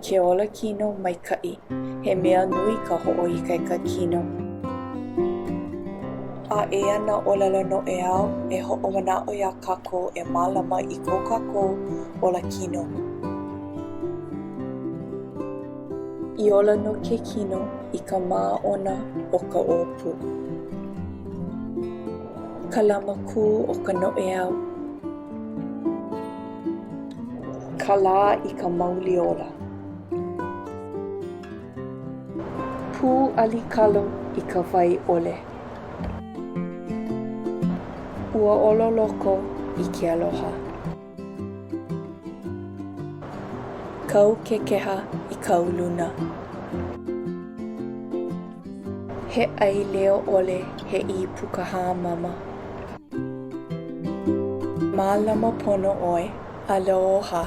Ke olakino maikaʻi. He mea nui ka hoʻoikaika kino. A eia nā ʻōlelo noʻeau e hoʻomanaʻo iā kākou e mālama i ko kākou olakino. I ola nō ke kino i ka māʻona o ka ʻōpū. Ka lamakū o ka noʻeau. Ka lā i ka mauli ola. Pūʻali kalo i ka wai ʻole. Ua olo loko i ke aloha. Kau ke keha i ka uluna. He ʻai leo ʻole he ʻīpuka hāmama. Mālama pono ʻoe. Aloha.